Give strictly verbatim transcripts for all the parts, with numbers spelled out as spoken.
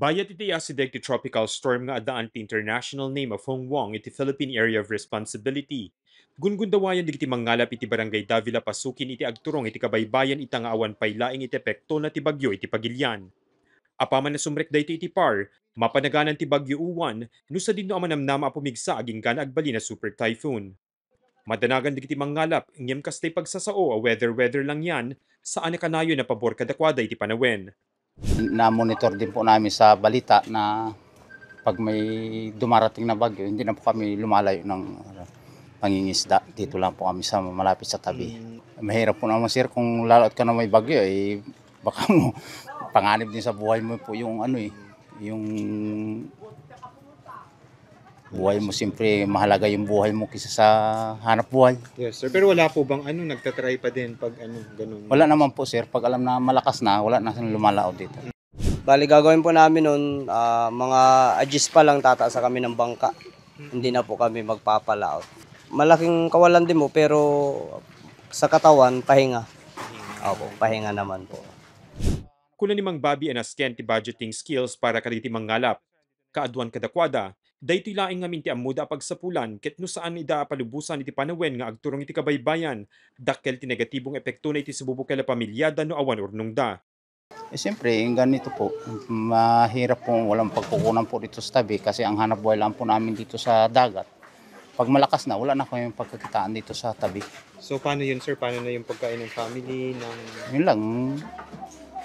Bayat iti asideg ti tropical storm nga addaan ti international name of Hong Wong iti Philippine Area of Responsibility, gungundawayan dagiti mangngalap iti Barangay Davila Pasukin iti agturong iti kabaybayan ita nga awan pay laeng iti epektona ti bagyo iti pagilian. Apaman a sumrek daytoy iti par, mapanaganan ti Bagyo Uwan no sadino a manamnama a pumigsa agingga agbalin a super typhoon. Madanagan dagiti mangngalap, ngem kastay pagsasao a weather-weather lang yan, saan a kanayon a pabor kadakuada iti panawen. Na-monitor din po namin sa balita na pag may dumarating na bagyo, hindi na po kami lumalayo ng, ano, pangingisda. Dito lang po kami sa malapit sa tabi. Mm. Mahirap po naman, sir, kung lalaot ka na may bagyo, eh, baka mo, panganib din sa buhay mo po yung, ano, eh, yung buhay mo. Siyempre, mahalaga yung buhay mo kaysa sa hanap buhay. Yes, sir. Pero wala po bang, ano, nagtatry pa din pag, ano, ganun? Wala naman po, sir. Pag alam na malakas na, wala na lumalaot dito. Bali, gagawin po namin nun, ah, mga adjust pa lang, tataasa kami ng bangka. Hindi na po kami magpapalaot. Malaking kawalan din mo, pero sa katawan, pahinga. Opo, pahinga naman po. Kuna ni Mang Bobby a nasken ti budgeting skills para kadagiti mangngalap. Kaaduan kadakuada, daytoy laeng ngamin ti ammoda a pagsapulan ket no saan ida a palubosan iti panawen nga agturong iti kabaybayan, dakkel ti negatibong epektona iti sububukkel a pamilyada no awan urnongda. Eh, siyempre, yung ganito po, mahirap po, walang pagkukunan po dito sa tabi kasi ang hanap buhay lang po namin dito sa dagat. Pag malakas na, wala na kami pagkakitaan dito sa tabi. So, paano yun, sir? Paano na yung pagkain ng family, ng Yun lang,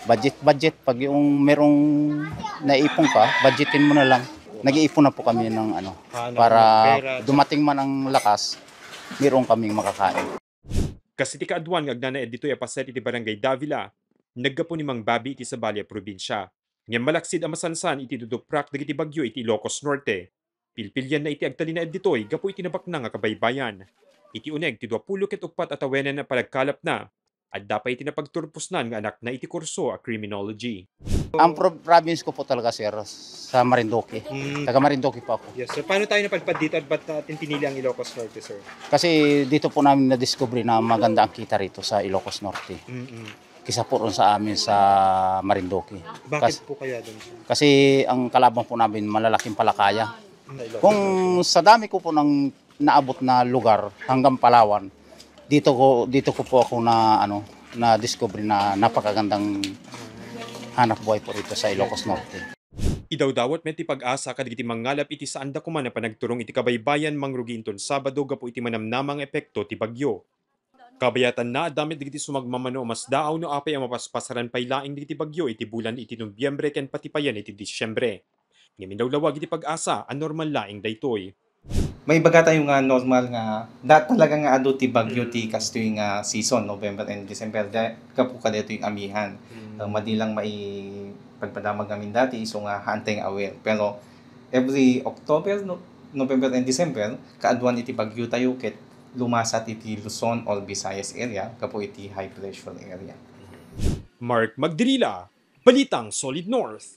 budget, budget. Pag yung merong naipon ka, budgetin mo na lang. Nag-iipon na po kami ng, ano, Ah, ng para pera, dumating man ang lakas, meron kaming makakain. Kas iti kaaduan nga agnanaed ditoy a paset iti Barangay Davila, naggapu ni Mang Bobby iti sabali a probinsya. Ngem malaksid a masansan iti duduprak dagiti bagyo iti Ilocos Norte. Pilpilianna iti agtalinaed ditoy gapu iti nabaknang a kabaybayan. Iti uneg ti duapulo ket uppat a tawenen a panagkalapna, adda pay iti napagturposnan nga anakna iti kurso a criminology. Ang pro-, province ko po talaga, sir, sa Marinduque. Mm. Taga Marinduque po ako. Yes, sir. Paano tayo napadpad dito at ba't natin pinili ang Ilocos Norte, sir? Kasi dito po namin nadiskubre na maganda ang kita rito sa Ilocos Norte. Mm-mm. Kisa po ron sa amin sa Marinduque. Bakit Kas-, po kaya doon, sir? Kasi ang kalaban po namin, malalaking Palakaya. Sa Ilocos Kung Norte. Sa dami ko po ng naabot na lugar hanggang Palawan, dito ko, dito ko po ako na, ano, na-discover na napakagandang hanap buhay po rito sa Ilocos Norte. Idawdawat met ti PAGASA kadagiti mangngalap iti saan dakuman a panagturong iti kabaybayan mangrugi inton Sabado gapu iti manamnama nga epekto ti bagyo. Kabayatanna, adda met dagiti sumagmamano a masdaaw no apay a mapaspasaran pay laeng dagiti bagyo iti bulan iti Nobiembre ken patipayen iti Disiembre. Ngem inlawlawag iti PAGASA a normal laeng daytoy. Maibaga tayo nga normal nga, da-, talaga nga adu ti bagyo ti kastoy nga season, November and December, da-, gapu kadaytoy amihan. Mm. Ah, madi lang maipagpadamag amin dati, isu nga haantay nga aware. Pero every October, no-, November and December, kaaduan iti bagyo tayo ket lumasat iti Luzon or Visayas area, gapu iti high pressure area. Mark Magdirila, Balitang Solid North.